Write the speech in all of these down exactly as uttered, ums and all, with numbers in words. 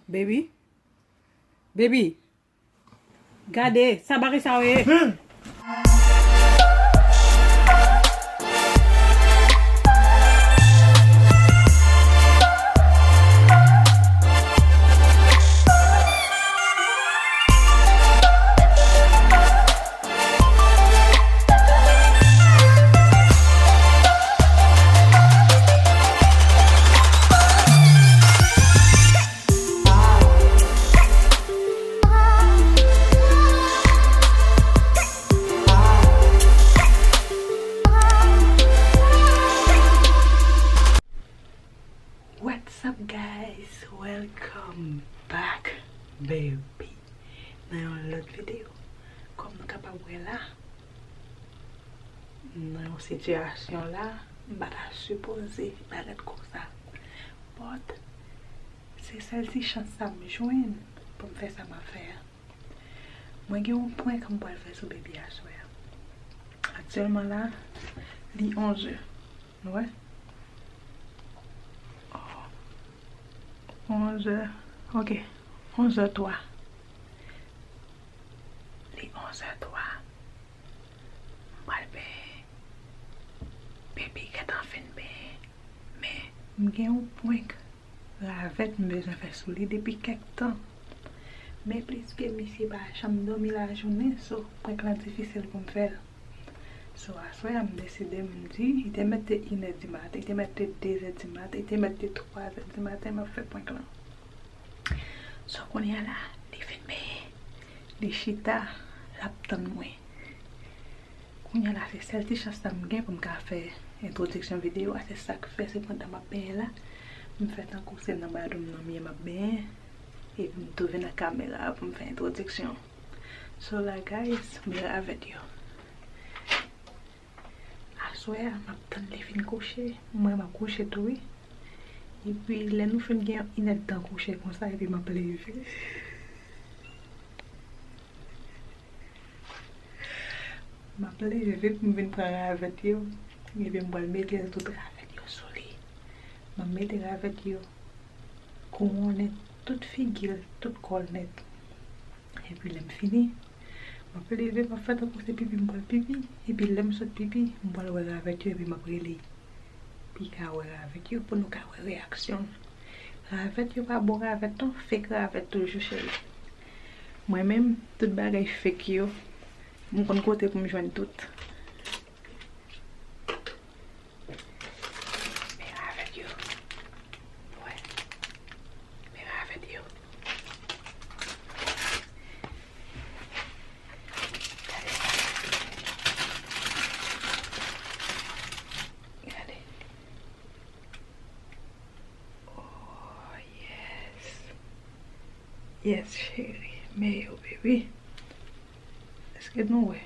Baby. Baby. Gade, sa bagay sa yo ye. What's up, guys? Welcome back, baby, nan yon lòt videyo. Kòm nou kapab wè la, nan yon sitiyasyon la, m pa ta sipoze parèt konsa. But, se sèl ti chans sa m jwenn pou m fè sa m ap fè a. Mwen gen yon prank m pral fè sou baby aswè a. Aktyèlman la, li onzè. Nou wè? Onzè. Ok. Onzè twa. Li onzè twa. M pral benyen. Baby gentan fin benyen. Men, m gen yon prank ravèt m bezwen fè sou li depi kèk tan. Men pliske misye pa janm dòmi lajounen, so prank lan difisil pou m fè l. So, aswè a, m deside, m di, li te mèt te inè di maten, li te mèt te dezè di maten, li te mèt te twazè di maten, m ap fè prank lan. So, kounye a la, li fin benyen, li chita, l ap tann mwen. Kounye a la, se sèl ti chans sa m gen pou m ka fè entwodiksyon videyo a, se sa k fè, se pandan m ap benyen la, m fè tankou se nan badou m nan m ye m ap benyen, epi m tou vin nan kamera a pou m fè entwodiksyon. So la, guys, men ravèt yo. Aswè a, m ap tann li fin kouche. Mwen, m ap kouche tou, wi. Epi, lè nou fin gen yon inèdtan kouche konsa, epi m ap leve. M ap leve pou m vin pran ravèt yo. Epi, m pral mete tout ravèt yo sou li. M ap mete ravèt yo kouwonnen tout figi l, tout kò l nèt. Epi lè m fini, m ap leve, m ap fè tankou se pipi m pral pipi. Epi lè m sot pipi, m pral wè ravèt yo, epi m ap rele. Pou l ka wè ravèt yo, pou nou ka wè reyaksyon l. Ravèt yo pa bon ravèt non, fake ravèt toujou, cheri. Mwen menm, tout bagay fake yo, m konn kote pou m jwenn tout. Men ravèt yo. Wè. Men ravèt yo. Gade sa. Gade. Oh, yes. Yes, cheri. Men yo, baby. Èske nou wè?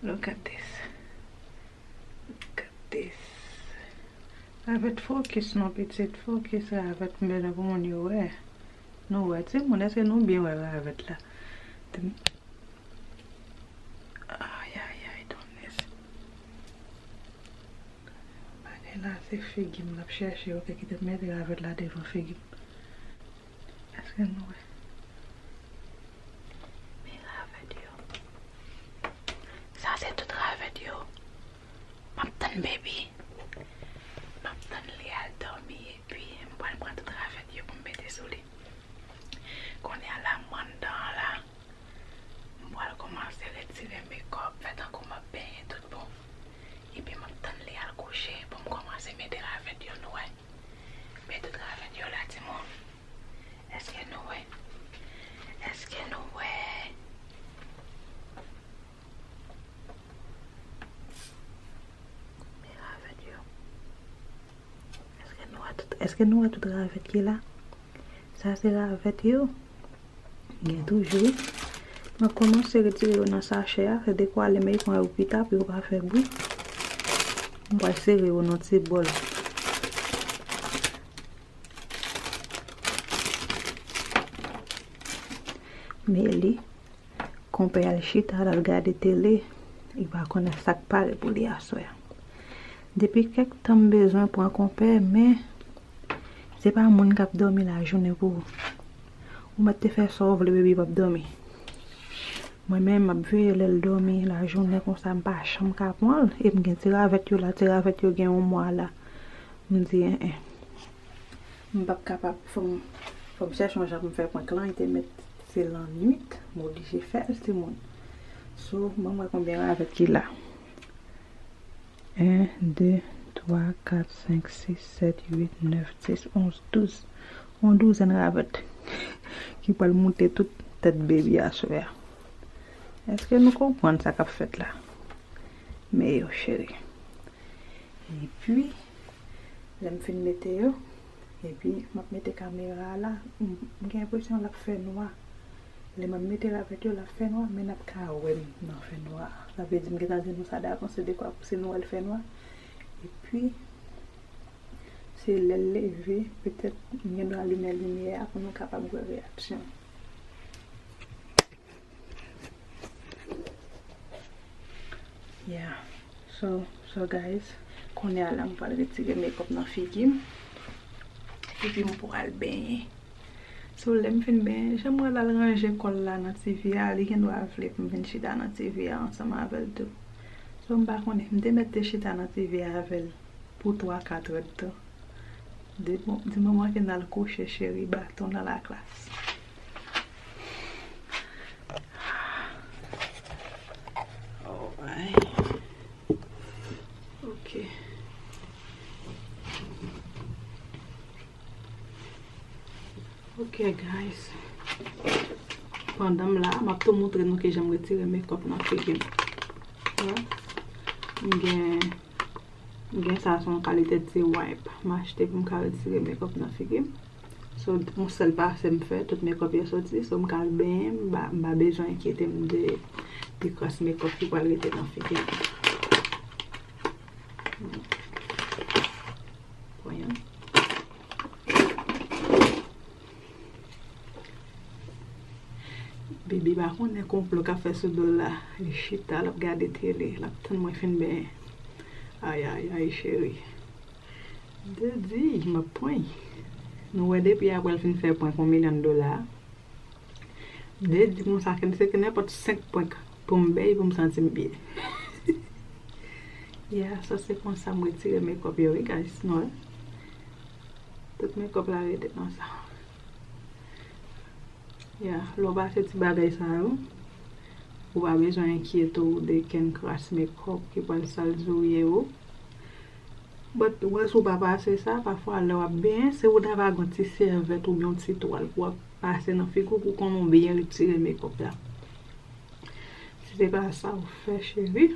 Look at this. Look at this. Ravèt fokis non pitit, fokis ravèt m bezwen pou moun yo wè. Nou wè timoun, èske nou byen wè ravèt la? Ay, ay, ay, donnes. Bagay la se figi m l ap chèche, ok, kite m mete ravèt la devan figi m. Èske nou wè? Men ravèt yo. Sa se tout ravèt yo. M ap tann baby. M ap tann li al dòmi epi m pral pran tout ravèt yo pou m mete sou li. Kounye a la, m anndan an la. M pral kòmanse retire mekòp, fè tankou m ap benyen tout bon. Epi m ap tann li al kouche pou m kòmanse mete ravèt yo, nou wè. Men tout ravèt yo la, timoun. Èske nou wè? Èske nou wè? Men ravèt yo. Èske nou wè tout, èske nou wè tout ravèt ki la? Sa se ravèt yo. Gen toujou, wi. Mwen kòmanse retire yo nan sachè a, se dekwa lè m epon yo pita pou yo pa fè bri. M pral sere yo nan ti bòl. Men li, konpè al chita, l al gade tele, li pa konnen sa k pare pou li aswè a. Depi kèk tan m bezwen pran konpè, men Se pa moun k ap dòmi lajounen pou ou. Ou mèt te fè sa w vle, baby p ap dòmi. Mwen menm, m ap veye lè l dòmi lajounen konsa, m pa janm ka pran l. E m gen ti ravèt yo la, ti ravèt yo gen yon mwa la. M di, en, en. M p ap kapab, fò m, fò m chèche yon jan pou m fè prank lan. Li te mèt se lannwit, m oblije fè l, timoun. So, ban m wè konbyen ravèt ki la. En, de, twa, kat, senk, sis, sèt, uit, nèf, dis, onz, douz. Yon douzèn ravèt ki pral moute tout tèt baby aswè a. Èske nou konprann sa k ap fèt la? Men yo, cheri. Epi, lè m fin mete yo, epi m ap mete kamera a la, m, m gen enpresyon l ap fè nwa. Lè m ap mete ravèt yo, l ap fè nwa, men n ap ka wè m nan fè nwa a. Sa vle di m gentan di nou sa davans, se dekwa se nou wè l fè nwa. Epi, se lè l leve, petèt m gen dwa limen limyè a pou nou kapab wè reyaksyon. Yeah. So, so guys, kounye a la m pral retire makeup nan figi m. Epi m pral benyen. So, lè m fin benyen, jan m wè l al ranje kò l la nan T V a, li gen dwa vle pou m vin chita nan T V a ansanm avè l tou. So, m pa konnen, m te mèt te chita nan T V a avè l pou twa, kat èdtan. Di bon, di moman ke n al kouche, cheri, baton nan laklas. Alright. Ok. Ok, guys. Pandan m la, m ap tou moutre nou kijan m retire makeup nan figi m. Wè. M gen, m gen sa, se yon kalite ti wipe m achte pou m ka retire makeup nan figi m. So, yon sèl pase m fè, tout makeup yo soti. So, m ka al benyen, m pa, m pa bezwen enkyete m de, de kras makeup ki pral rete nan figi m. Pran yon. Baby pa konnen konplo k ap fè sou do l la. Li chita, l ap gade tele, l ap tann mwen fin benyen. Ay, ay, ay, cheri. Daddy, m ap pran. Nou wè depi apre l fin fè prank yon milyon dola. Daddy konsa, ke se ke nenpòt senk prank pou m bay pou m santi m byen. Yeah, sa se konsa m retire makeup yo, wi, guys, nou wè. Tout makeup la rete konsa. Yeah, lè w pase ti bagay sa yo, ou pa bezwen enkyete w de kenn kras makeup ki pral sal zouye w. But, ou wè, si w pa pase sa, pafwa, lè w ap benyen, se ou ta va gen yon ti sèvèt oubyen yon ti twal pou w ap pase nan figi w pou w konnen w byen retire makeup la. Si se pa sa w fè, cheri.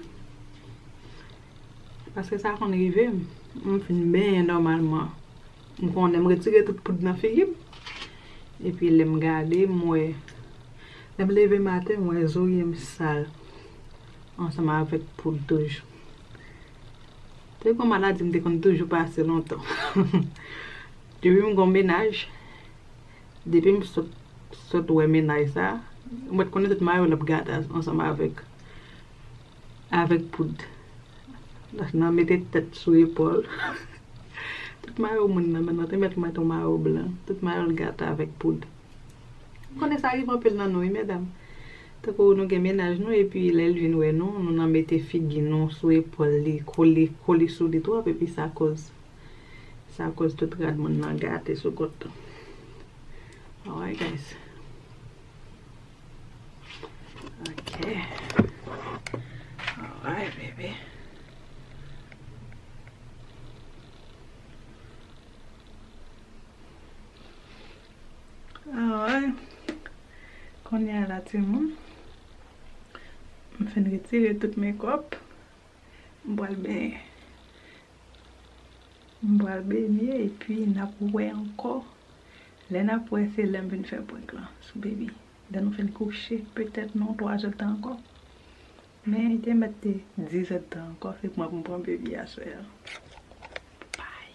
Paske sa konn rive m, m fin benyen nòmalman. M konnen m retire tout poud nan figi m. Epi lè m gade, m wè. Lè m leve maten, m wè zouye m sal. Ansanm avèk poud toujou. Se yon maladi m te konn toujou pase lontan. Depi m gon mennaj, depi m sot, sot wè mennaj sa, ou mèt konnen tout mayo l ap gate ansanm avèk, avèk poud. Nan mete tèt sou epòl. Tout mayo moun nan, nan te mèt mete yon mayo blan. Tout mayo l gate avèk poud. M konnen sa rive anpil nan nou, wi, medam. Tankou nou gen mennaj nou, epi lè l vin wè nou, nou nan mete figi nou sou epòl li, kole, kole sou li twòp, epi sa koz, sa koz tout rad moun nan gate sou kont nou. Alright, guys. Ok. Alright, baby. Alright. Kounye a la, timoun, m fin retire tout makeup. M pral benyen. M pral benyen, epi n ap wè ankò. Lè n ap wè, se lè m vin fè prank lan sou baby. Lè nou fin kouche, petèt nan twa zèdtan ankò. Men, li te mèt te diz èdtan ankò, se pran pou m pran baby aswè a. Bye.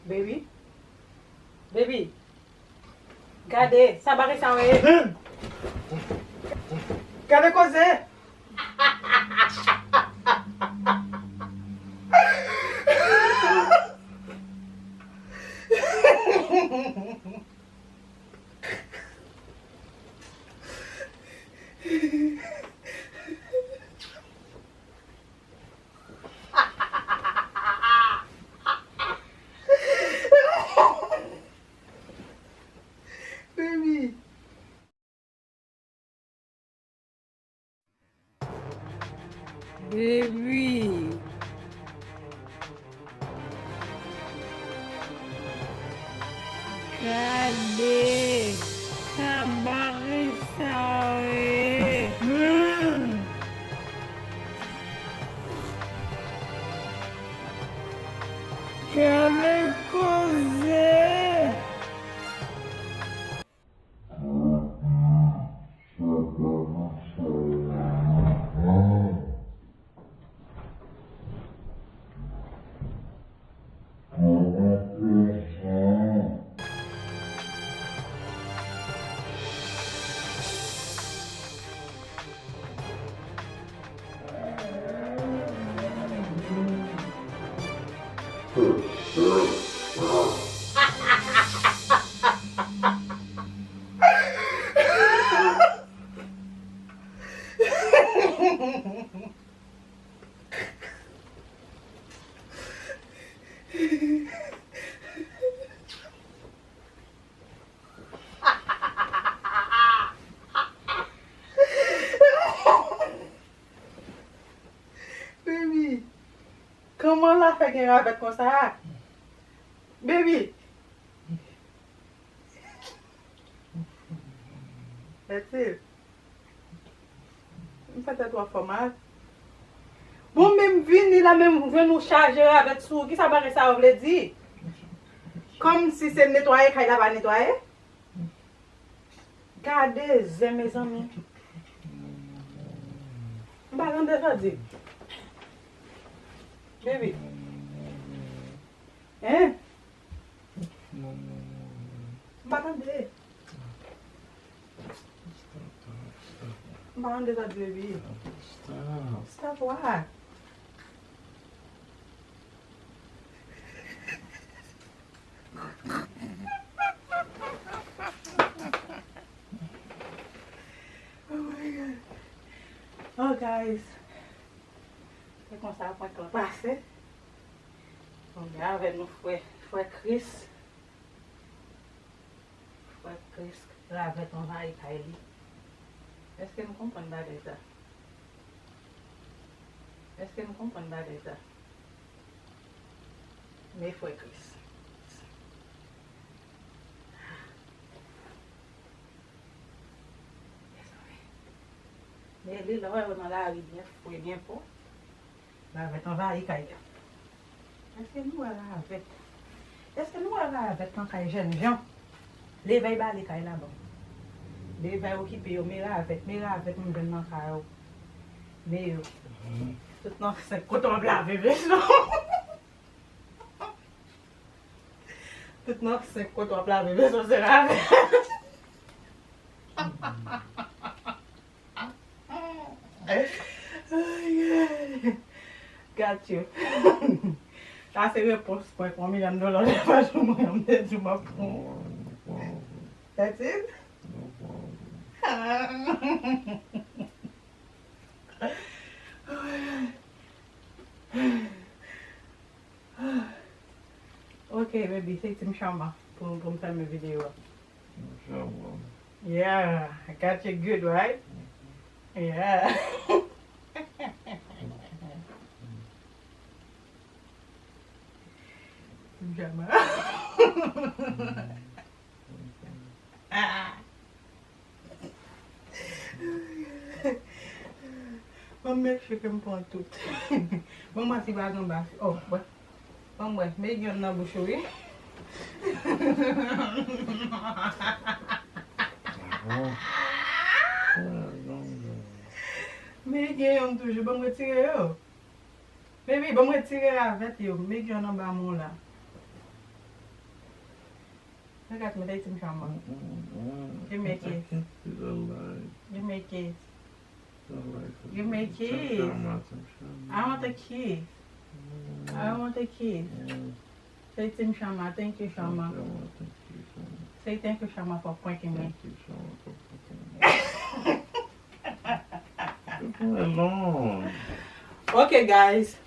Baby. Baby. Gade, sa bagay sa w ye. Gade koze. Baby. Baby. Gade. Sa bagay sa ye. Hmm. Gade koze. Baby, kòman w la fè gen ravèt konsa? Baby. That's it. M fè tèt ou ap fè w mal. Bon, men m vini la, men m jwenn ou chaje ravèt sou ou. Kisa bagay sa yo vle di? Kòmsi se netwaye kay la pa netwaye? Gade zen, mezanmi. M pa tande sa di. Baby. Hein? M pa tande. M pa tande sa di, baby. Stop. Stop what? Oh my God. Oh, guys. Se konsa prank lan pase. Kounye a avè nou frè, frè Chris. Frè Chris, ravèt anvayi kay li. Èske nou konprann bagay sa? Èske nou konprann bagay sa? Men frè Chris. Mezanmi. Men li la, w wè nan lari byen fre, byen po. Ravèt anvayi kay la. Èske nou wè ravèt? Èske nou wè ravèt nan kay jènjan? Leve y bale kay la ban m. Leve y okipe yo, men ravèt, men ravèt m jwenn nan kay ou. Men yo. Tout nan senk kote w ap lave veso. Tout nan senk kote w ap lave veso se ravèt. Got you. Sa se repons prank yon milyon dola de pa jou mwen, m te di w m ap pran. That's it? Ok, baby, se Team Sharma pou, pou m fèmen videyo a. Yeah, I got you good, right? Yeah. Jama. Ah. Ban m make sure ke m pran tout. Ban m wè si pa gen anba. Oh, wè. Ban m wè. Men gen youn nan bouch ou, wi. Men gen youn toujou. Ban m retire yo. Baby, ban m retire ravèt yo. Men gen youn anba men w la. Look at me, they Team Shama. Mm-mm-mm. Give me a kiss. I can't feel alive. Give me a kiss. Give me a kiss. I want a kiss. I want a kiss. Say Team Shama. Thank you, Shama. Say thank you, Shama, for pranking me. Ok, guys.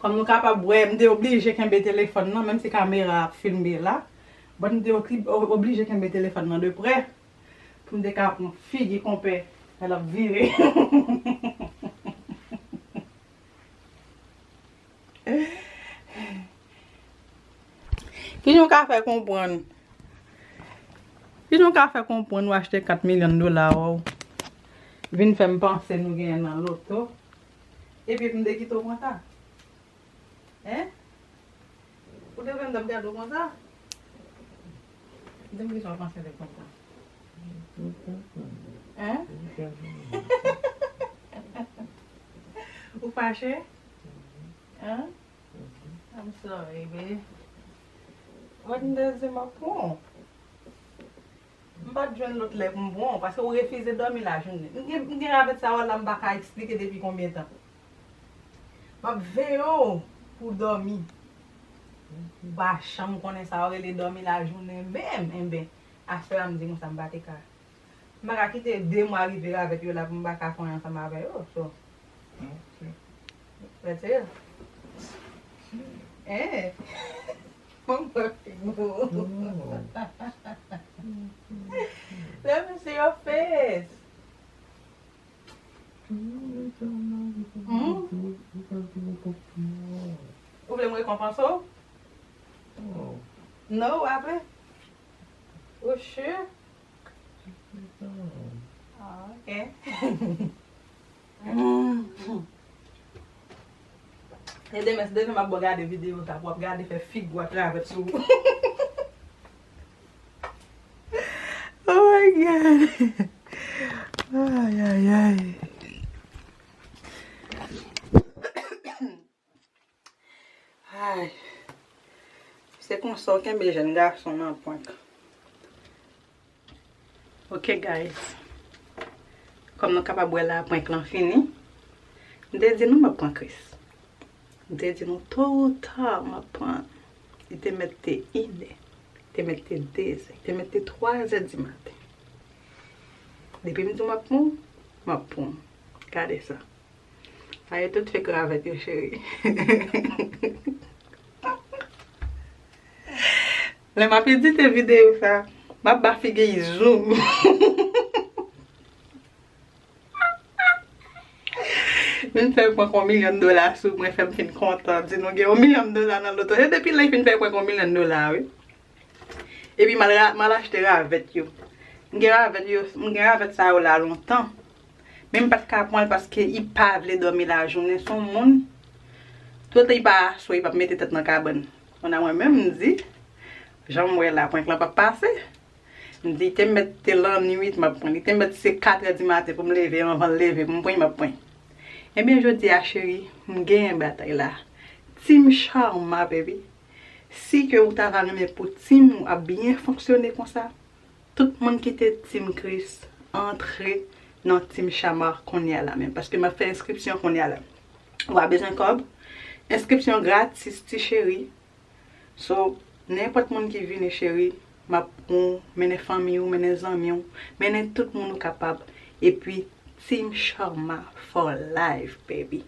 Kòm nou kapab wè, m te oblije kenbe telefòn nan, menm si kamera ap filme la. But m te obli-, oblije kenbe telefòn nan de prè. Pou m te ka pran figi konpè lè l ap vire. Kijan w ka fè konprann? Kijan w ka fè konprann ou achte kat milyon dola w, vin fè m panse nou genyen nan loto, epi m te kite w konsa? Hein? Ou te vle m t ap gade w konsa? Di m kisa w panse de konsa. Hein? Ou fache? Hein? I'm sorry, babe. What in the zin m ap pran? M pa t jwenn lòt lè pou m pran w, paske ou refize dòmi lajounen. M gen, m gen ravèt sa w la, m pa ka eksplike depi konbyen tan. M ap veye w pou w dòmi. Ou pa janm konnen sa yo rele dòmi lajounen menm. Enben, aswè a m di konsa m pa te ka. M pa ka kite de mwa rive ravèt yo la pou m pa ka fè anyen ansanm avè yo. So, that's it. Eh. Let me see your face. Hmm? Ou vle m rekonpanse w? No, w ap vle? Ou sure? Ah, ok. E demen, si demen m ap bo gade videyo sa, pou w ap gade fè figi w a travèt sou ou. Oh my God. Ay, ay, ay. Ay. Se konsa w kenbe jèn gason nan prank. Ok, guys. Kòm nou kapab wè la, prank lan fini. M te di nou m ap pran Chris. M te di nou to ou ta m ap pran. Li te mèt te inè. Li te mèt te dezè. Li te mèt te twazè di maten. Depi m di w m ap pran w, m ap pran w. Gade sa. Sa yo tout fake ravèt yo, cheri. Lè m ap edite videyo sa, m ap ba figi zoom. Vin fè m pran yon milyon dola sou mwen, fè m fin kontan, di nou gen yon milyon dola nan loto. Se depi lè l fin fè m pran yon milyon dola, wi. Epi m al ra-, m al achte ravèt yo. M gen ravèt yo, m gen ravèt sa yo la lontan. Men m pa t ka pran l paske li pa vle dòmi lajounen. Se yon moun, tout li pa aswè, li p ap mete tèt nan kabann. Kounye a mwen menm, m di, jan m wè la, prank lan p ap pase. M di, li te mèt te lannwit, m ap pran. Li te mèt se katrè di maten pou m leve, anvan l leve, pou m pran, m ap pran. Ebyen, jodi a, cheri, m genyen batay la. Team Sharma, baby. Si ke ou ta va renmen pou team ou ap byen fonksyone konsa, tout moun ki te Team Chris, antre nan Team Sharma kounye a la menm. Paske m ap fè enskripsyon kounye a la. Ou pa bezwen kòb. Enskripsyon gratis, ti cheri. So, nenpòt moun ki vini, cheri, m ap pran w, mennen fanmi w, mennen zanmi w, mennen tout moun ou kapab. Epi, Team Sharma for life, baby.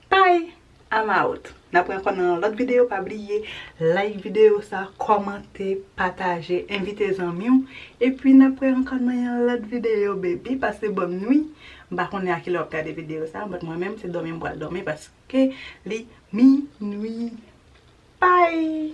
Bye! I'm out. N ap wè ankò nan yon lòt videyo. Pa bliye like videyo sa, kòmante, pataje, envite zanmi w. Epi n ap wè ankò nan yon lòt videyo, baby. Pase bòn nwi. M pa konnen a kilè w ap gade videyo sa, but mwen menm se dòmi m pral dòmi paske li minwi. Bye!